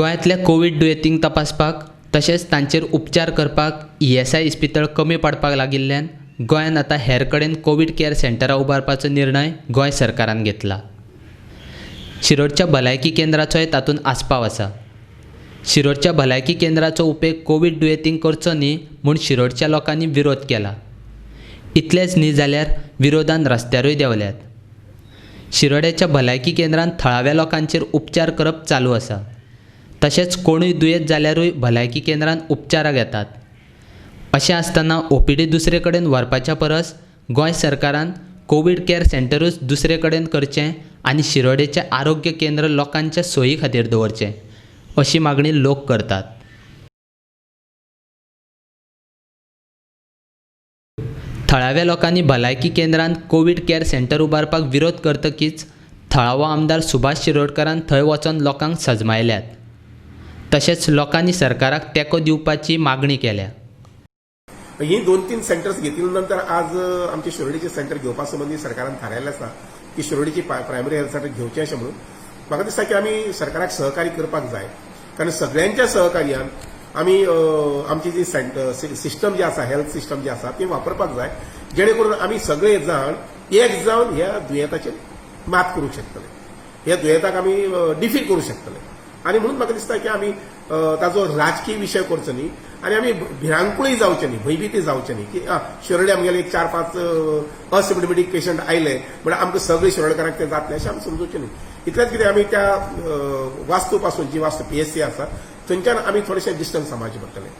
गोंयांतल्या कोवीड दुयेंतींक तपासपाक तशेंच तांचेर उपचार करपाक ईएसआय इस्पितळ कमी पडपाक लागिल्ल्यान गोंयांत आतां हेर कडेन कोवीड कॅर सेंटरां उबारपाचो निर्णय गोंय सरकारान घेतला. शिरोडच्या भलायकी केंद्राचोय तातूंत आस्पाव आसा. शिरोडच्या भलायकी केंद्राचो उपेग कोवीड दुयेंतींक करचो न्ही म्हूण शिरोडच्या लोकांनी विरोध केला. इतलेंच न्ही जाल्यार विरोधान रस्त्यारूय देंवल्यात. शिरोड्याच्या भलायकी केंद्रांत थळाव्या लोकांचेर उपचार करप चालू आसा. तशेंच कोणूय दुयेंत जाल्यारूय भलायकी केंद्रांत उपचाराक येतात. अशें आसतना ओपीडी दुसरे कडेन व्हरपाच्या परस गोंय सरकारान कोवीड कॅर सेंटरूच दुसरे कडेन करचें आनी शिरोडेचें आरोग्य केंद्र लोकांच्या सोयी खातीर दवरचें अशी मागणी लोक करतात. थळाव्या लोकांनी भलायकी केंद्रांत कोवीड कॅर सेंटर उबारपाक विरोध करतकीच थळावो आमदार सुभाष शिरोडकारान थंय वचोन लोकांक सजमायल्यात. तशेंच लोकांनी सरकाराक तेंको दिवपाची मागणी केल्या. ही 2-3 सेंटर्स घेतल्या नंतर आज आमचे शिरोडीचे सेंटर घेवपा संबंदी सरकारान थारायलें आसा की शिरोडीची प्रायमरी हेल्थ सेंटर घेवचें अशें म्हणून. म्हाका दिसता की आमी सरकाराक सहकार्य करपाक जाय, कारण सगळ्यांच्या सहकार्यान आमी आमची जी सेंटर सिस्टम जी आसा, हेल्थ सिस्टम जी आसा ती वापरपाक जाय, जेणे करून आमी सगळे जाण एक जावन ह्या दुयेंताचेर मात करूंक शकतले, ह्या दुयेंताक आमी डिफीट करूंक शकतले. आनी म्हणून म्हाका दिसता की आमी ताजो राजकीय विशय करचो न्ही आनी आमी भिरांकूळय जावचें न्ही, भंयभीती जावचें न्ही की शिरोडे आमगेले एक 4-5 असिम्टमॅटीक पेशंट आयले म्हणल्यार आमकां सगळे शिरोडकारांक ते जातले अशें आमी समजूचें न्ही. इतलेंच कितें आमी त्या वास्तू पासून, जी वास्तू पीएससी आसा थंयच्यान आमी थोडेशें डिस्टन्स सांबाळचें पडटलें.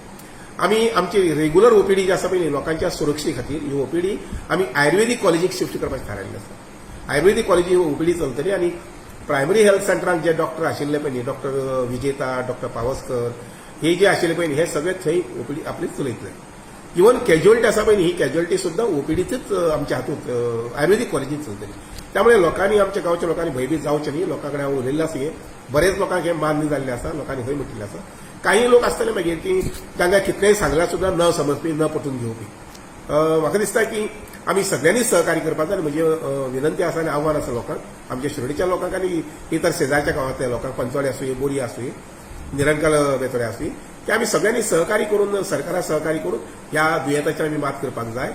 आमी आमची रेगुलर ओपीडी जी आसा पळय न्ही, लोकांच्या सुरक्षे खातीर ही ओपीडी आमी आयुर्वेदीक कॉलेजीक शिफ्ट करपाचें थारायल्लें आसा. आयुर्वेदीक कॉलेजी ओपीडी चलतली आनी प्रायमरी हेल्थ सेंटरांत जे डॉक्टर आशिल्ले पळय न्ही, डॉक्टर विजेता, डॉक्टर पावसकर, हे जे आशिल्ले पळय न्ही, हे सगळे थंय ओपीडी आपली चलयतले. इवन कॅज्युअलिटी आसा पळय न्ही, ही कॅज्युअलिटी सुद्दां ओपीडीचीच आमच्या हातूंत आयुर्वेदीक कॉलेजींत चलतली. त्यामुळे लोकांनी, आमच्या गांवच्या लोकांनी भंयभीत जावचें न्ही. लोकां कडेन हांव उलयल्लें आसा, हें बरेच लोकांक हें मान्य जाल्लें आसा, लोकांनी हय म्हटिल्लें आसा. काही लोक आसतले मागीर की तांकां कितलेंय सांगल्यार सुद्दां न समजपी, न पटून घेवपी. म्हाका दिसता की आमी सगळ्यांनी सहकार्य करपाक जाय आनी म्हजी विनंती आसा आनी आव्हान आसा लोकांक, आमच्या शिरोडीच्या लोकांक आनी इतर शेजारच्या गांवांतल्या लोकांक, पंचवाडे आसूं, बोरी आसूं, निरंकाल बेतोडे आसूं, की आमी सगळ्यांनी सहकार्य करून, सरकाराक सहकार्य करून ह्या दुयेंताचेर आमी मात करपाक जाय.